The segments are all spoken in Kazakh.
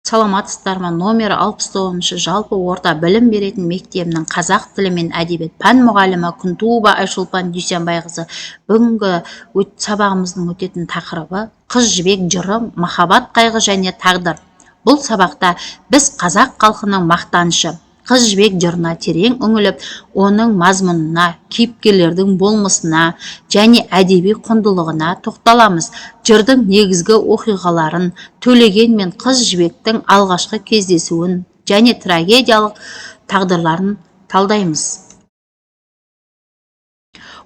Саламатсыздар ма? Номері 69-шы жалпы орта білім беретін мектебінің қазақ тілі мен әдебиет пән мұғалімі Күнтуова Айшолпан Дүйсенбайқызы. Бүгінгі сабағымыздың өтетін тақырыбы Қыз Жібек жыры, махаббат, қайғы және тағдыр. Бұл сабақта біз қазақ халқының мақтанышы Қыз Жібек жырына терең үңіліп, оның мазмұнына, кейіпкерлердің болмысына және әдеби құндылығына тоқталамыз. Жырдың негізгі оқиғаларын, Төлеген мен Қыз Жібектің алғашқы кездесуін және трагедиялық тағдырларын талдаймыз.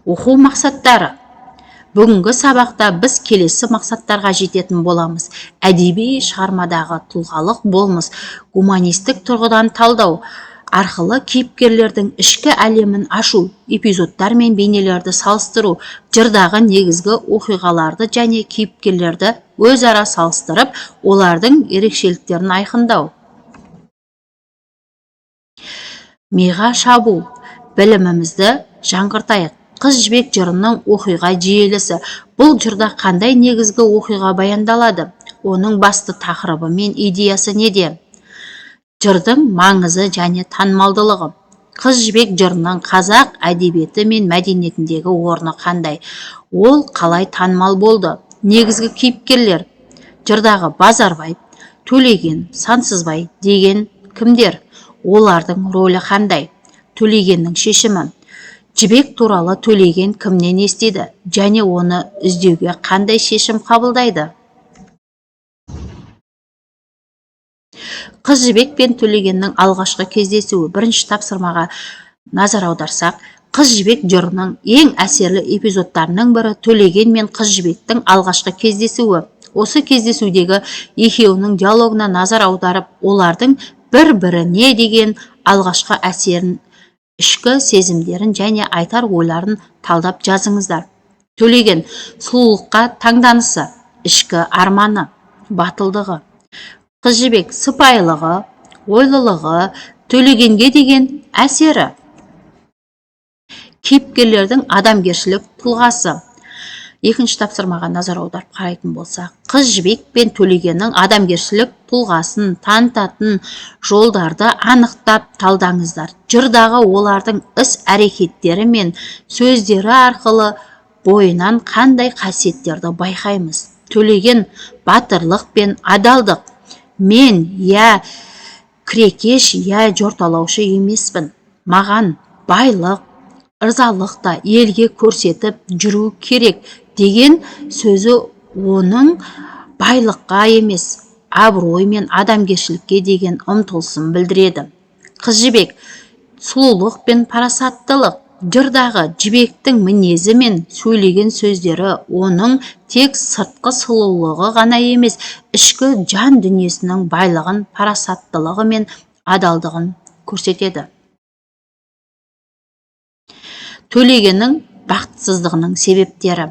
Оқу мақсаттары. Бүгінгі сабақта біз келесі мақсаттарға жететін боламыз. Әдеби шығармадағы тұлғалық болмыс гуманистік тұрғыдан талдау арқылы кейіпкерлердің ішкі әлемін ашу, эпизодтар мен бейнелерді салыстыру, жырдағы негізгі оқиғаларды және кейіпкерлерді өзара салыстырып, олардың ерекшеліктерін айқындау. Миға шабу. Білімімізді жаңғыртайық. Қыз Жібек жырының оқиға желісі. Бұл жырда қандай негізгі оқиға баяндалады? Оның басты тақырыбы мен идеясы неде? Жырдың маңызы және танымалдылығы. Қыз Жібек жырының қазақ әдебиеті мен мәдениетіндегі орны қандай? Ол қалай танымал болды? Негізгі кейіпкерлер. Жырдағы Базарбай, Төлеген, Сансызбай деген кімдер? Олардың рөлі қандай? Төлегеннің шешімі. Жібек туралы Төлеген кімнен естиді және оны іздеуге қандай шешім қабылдайды? Қыз Жібек пен Төлегеннің алғашқы кездесуі. Бірінші тапсырмаға назар аударсақ, Қыз Жібек жырының ең әсерлі эпизодтарының бірі Төлеген мен Қыз Жібектің алғашқы кездесуі. Осы кездесудегі екеуінің диалогына назар аударып, олардың бір-біріне деген алғашқы әсерін, ішкі сезімдерін және айтар ойларын талдап жазыңыздар. Төлеген сұлулыққа таңданысы, ішкі арманы, батылдығы. Қыз Жібек сыпайылығы, ойлылығы, Төлегенге деген әсері. Кейіпкерлердің адамгершілік тұлғасы. Екінші тапсырмаға назар аударып қарайтын болсақ, Қыз Жібек пен Төлегеннің адамгершілік тұлғасын танытатын жолдарды анықтап талдаңыздар. Жырдағы олардың іс-әрекеттері мен сөздері арқылы бойынан қандай қасиеттерді байқаймыз? Төлеген батырлық пен адалдық. Мен я кірекеш, я жорталаушы емеспін. Маған байлық, ырзалық та елге көрсетіп жүру керек деген сөзі оның байлыққа емес, абырой мен адамгершілікке деген ұмтылысын білдіреді. Қыз Жібек сұлулық пен парасаттылық. Жырдағы Жібектің мінезі мен сөйлеген сөздері оның тек сыртқы сұлулығы ғана емес, ішкі жан дүниесінің байлығын, парасаттылығы мен адалдығын көрсетеді. Төлегеннің бақытсыздығының себептері.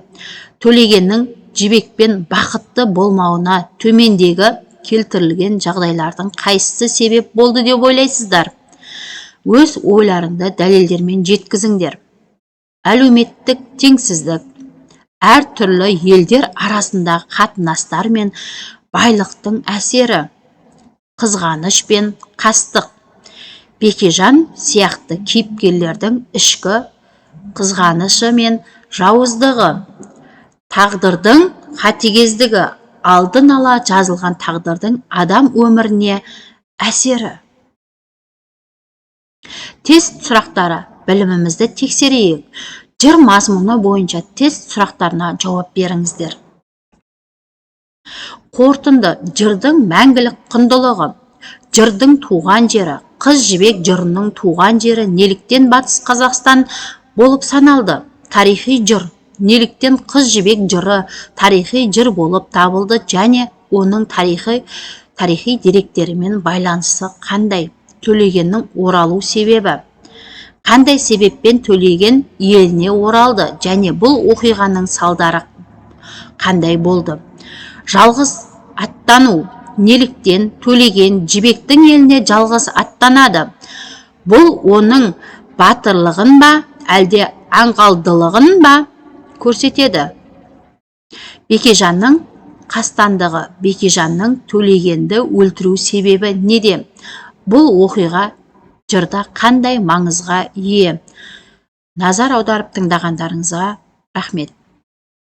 Төлегеннің Жібекпен бақытты болмауына төмендегі келтірілген жағдайлардың қайсысы себеп болды деп ойлайсыздар? Өз ойларыңды дәлелдермен жеткізіңдер. Әлеуметтік теңсіздік, әртүрлі елдер арасындағы қатынастар мен байлықтың әсері, қызғаныш пен қастық, Бекежан сияқты кейіпкерлердің ішкі қызғанышы мен жауыздығы, тағдырдың қатыгездігі, алдын ала жазылған тағдырдың адам өміріне әсері. Тест сұрақтары. Білімімізді тексерейік. Жыр мазмұны бойынша тест сұрақтарына жауап беріңіздер. Қорытынды. Жырдың мәңгілік құндылығы. Жырдың туған жері. Қыз Жібек жырының туған жері неліктен Батыс Қазақстан болып саналды? Тарихи жыр. Неліктен Қыз Жібек жыры тарихи жыр болып табылды және оның тарихи деректерімен байланысы қандай? Төлегеннің оралу себебі. Қандай себеппен Төлеген еліне оралды және бұл оқиғаның салдары қандай болды? Жалғыз аттану. Неліктен Төлеген Жібектің еліне жалғыз аттанады? Бұл оның батырлығын ба, әлде аңғалдылығын ба көрсетеді? Бекежанның қастандығы, Бекежанның Төлегенді өлтіру себебі неде? Бұл оқиға жырда қандай маңызға ие? Назар аударып тыңдағандарыңызға рахмет.